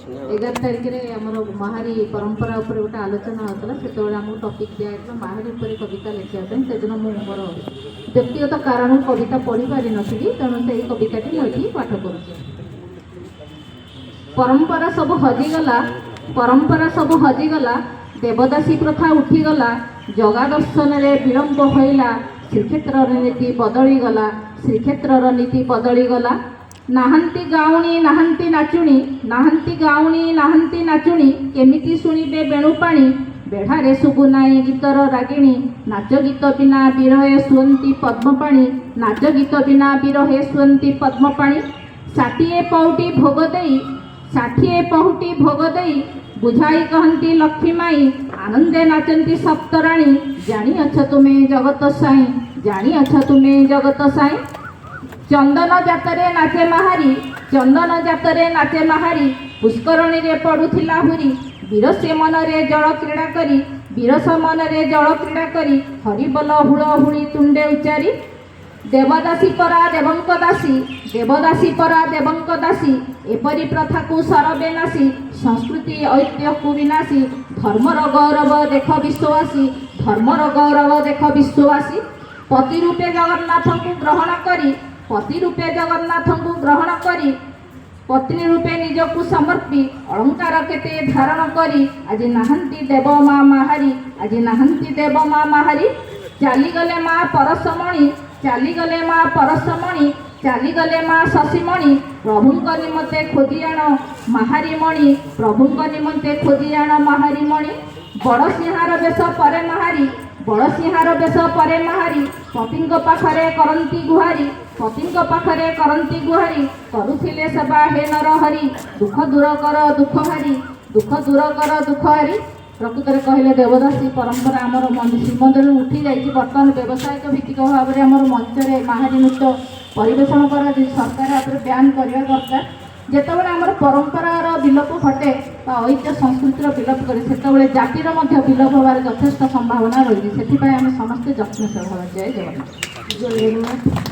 11 ତାରିଖରେ ଆମର ମାହାରୀ ପରମ୍ପରା ଉପରେ ଗୋଟେ ଆଲୋଚନା ହେଉଥିଲା। ସେତେବେଳେ ଆମକୁ ଟପିକ୍ ଦିଆଯାଇଥିଲା ମାହାରୀ ଉପରେ କବିତା ଲେଖିବା ପାଇଁ। ସେଦିନ ମୁଁ ମୋର ବ୍ୟକ୍ତିଗତ କାରଣରୁ କବିତା ପଢ଼ି ପାରିନଥିଲି, ତେଣୁ ସେଇ କବିତାଟି ମୁଁ ଏଠି ପାଠ କରୁଛି। ପରମ୍ପରା ସବୁ ହଜିଗଲା, ପରମ୍ପରା ସବୁ ହଜିଗଲା, ଦେବଦାସୀ ପ୍ରଥା ଉଠିଗଲା, ଜଗା ଦର୍ଶନରେ ବିଳମ୍ବ ହୋଇଲା, ଶ୍ରୀକ୍ଷେତ୍ରର ନୀତି ବଦଳିଗଲା, ଶ୍ରୀକ୍ଷେତ୍ରର ନୀତି ବଦଳିଗଲା। ନାହାନ୍ତି ଗାଉଣୀ, ନାହାନ୍ତି ନାଚୁଣୀ, ନାହାନ୍ତି ଗାଉଣୀ, ନାହାନ୍ତି ନାଚୁଣୀ, କେମିତି ଶୁଣିବେ ବେଣୁପାଣି? ବେଢ଼ାରେ ଶୁଭୁ ନାହିଁ ଗୀତର ରାଗିଣୀ, ନାଚ ଗୀତ ବିନା ବିରହେ ଶୁଅନ୍ତି ପଦ୍ମପାଣି, ନାଚ ଗୀତ ବିନା ବିରହେ ଶୁଅନ୍ତି ପଦ୍ମପାଣି। 60 ପଉଟି ଭୋଗ ଦେଇ, 60 ପହୁଟି ଭୋଗ ଦେଇ ବୁଝାଇ କହନ୍ତି ଲକ୍ଷ୍ମୀ ମାଇ, ଆନନ୍ଦେ ନାଚନ୍ତି ସପ୍ତରାଣୀ, ଜାଣିଅଛ ତୁମେ ଜଗତ ସାଇଁ, ଜାଣିଅଛ ତୁମେ ଜଗତ ସାଇଁ। ଚନ୍ଦନ ଜାତରେ ନାଚେ ମାହାରୀ, ଚନ୍ଦନ ଜାତରେ ନାଚେ ମାହାରୀ, ପୁଷ୍କରଣୀରେ ପଡୁଥିଲା ହୁରି, ବିରସେ ମନରେ ଜଳ କ୍ରୀଡ଼ା କରି, ବିରସ ମନରେ ଜଳ କ୍ରୀଡ଼ା କରି, ହରିବୋଲ ହୁଳ ହୁଳି ତୁଣ୍ଡେ ଉଚ୍ଚାରି। ଦେବଦାସୀ ପରା ଦେବଙ୍କ ଦାସୀ, ଦେବଦାସୀ ପରା ଦେବଙ୍କ ଦାସୀ, ଏପରି ପ୍ରଥାକୁ ସରବେ ନାସି, ସଂସ୍କୃତି ଐତିହ୍ୟକୁ ବିନାଶୀ, ଧର୍ମର ଗୌରବ ଦେଖ ବିଶ୍ୱବାସୀ, ଧର୍ମର ଗୌରବ ଦେଖ ବିଶ୍ୱବାସୀ। ପତି ରୂପେ ଜଗନ୍ନାଥଙ୍କୁ ଗ୍ରହଣ କରି, ପତି ରୂପେ ଜଗନ୍ନାଥଙ୍କୁ ଗ୍ରହଣ କରି, ପତ୍ନୀ ରୂପେ ନିଜକୁ ସମର୍ପି, ଅଳଙ୍କାର କେତେ ଧାରଣ କରି, ଆଜି ନାହାନ୍ତି ଦେବ ମା ମାହାରୀ, ଆଜି ନାହାନ୍ତି ଦେବ ମା ମାହାରୀ। ଚାଲିଗଲେ ମା ପରଶମଣି, ଚାଲିଗଲେ ମା ପରଶମଣି, ଚାଲିଗଲେ ମା ଶଶୀମଣି, ପ୍ରଭୁଙ୍କ ନିମନ୍ତେ ଖୋଜି ଆଣ ମାହାରୀ ମଣି, ପ୍ରଭୁଙ୍କ ନିମନ୍ତେ ଖୋଜି ଆଣ ମାହାରୀ ମଣି। ବଡ଼ ସିଂହାର ବେଶ ପରେ ମାହାରୀ, ବଡ଼ ସିଂହାର ବେଶ ପରେ ମାହାରୀ, ପତିଙ୍କ ପାଖରେ କରନ୍ତି ଗୁହାରି, ପତିଙ୍କ ପାଖରେ କରନ୍ତି ଗୁହାରି, କରୁଥିଲେ ସେବା ହେ ନରହରି, ଦୁଃଖ ଦୂର କର ଦୁଃଖ ହାରି, ଦୁଃଖ ଦୂର କର ଦୁଃଖ ହାରି। ପ୍ରକୃତରେ କହିଲେ ଦେବଦାସୀ ପରମ୍ପରା ଆମର ଶ୍ରୀମନ୍ଦିରରୁ ଉଠି ଯାଇଛି। ବର୍ତ୍ତମାନ ବ୍ୟବସାୟିକ ଭିତ୍ତିକ ଭାବରେ ଆମର ମଞ୍ଚରେ ମାହାରୀ ନୃତ୍ୟ ପରିବେଷଣ କରାଯାଉଛି। ସରକାର ଉପରେ ବ୍ୟାନ୍ କରିବା ଦରକାର। ଯେତେବେଳେ ଆମର ପରମ୍ପରାର ବିଲୋପ ଘଟେ ବା ଐତିହ୍ୟ ସଂସ୍କୃତିର ବିଲୋପ କରେ, ସେତେବେଳେ ଜାତିର ମଧ୍ୟ ବିଲୋପ ହେବାର ଯଥେଷ୍ଟ ସମ୍ଭାବନା ରହିଛି। ସେଥିପାଇଁ ଆମେ ସମସ୍ତେ ଯତ୍ନଶୀଳ ହେବା। ଜୟ ଜଗନ୍ନାଥ। ଜୟ ଜଗନ୍ନାଥ।